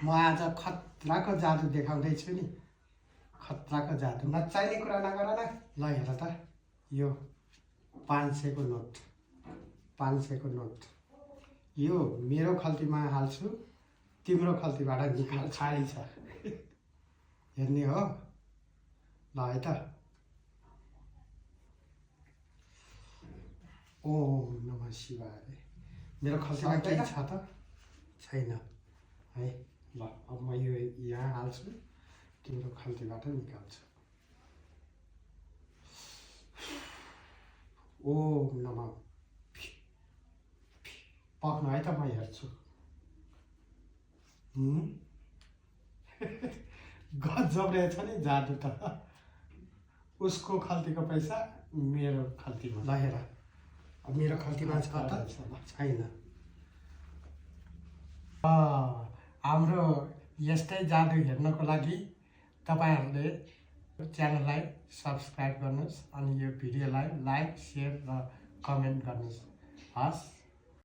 म आज खतराको जादु देखाउँदैछु नि। खतराको जादु। नचाहिने कुरा नगर न। ल हेर त, यो 500 को नोट, 500 को नोट। यो मेरो खल्तीमा हाल्छु, तिम्रो खल्तीबाट निकाल। खाली छ। हेर्ने हो? ल है त। ओम नमः शिवाय। मेरो खल्तीमा के छ त? छैन है। ल अब म यो यहाँ हाल्छु, तिम्रो खल्तीबाट निकाल्छु। ओम नमः। पक्नु है त, म हेर्छु। गजब रहेछ नि जादु त। उसको खल्तीको पैसा मेरो खल्तीमा। ल हेर, अब मेरो खल्तीमा छ त? छैन। हाम्रो यस्तै जादु हेर्नको लागि तपाईहरुले च्यानललाई सब्स्क्राइब गर्नुस् अनि यो भिडियोलाई लाइक, शेयर र कमेन्ट गर्नुस्। हस्।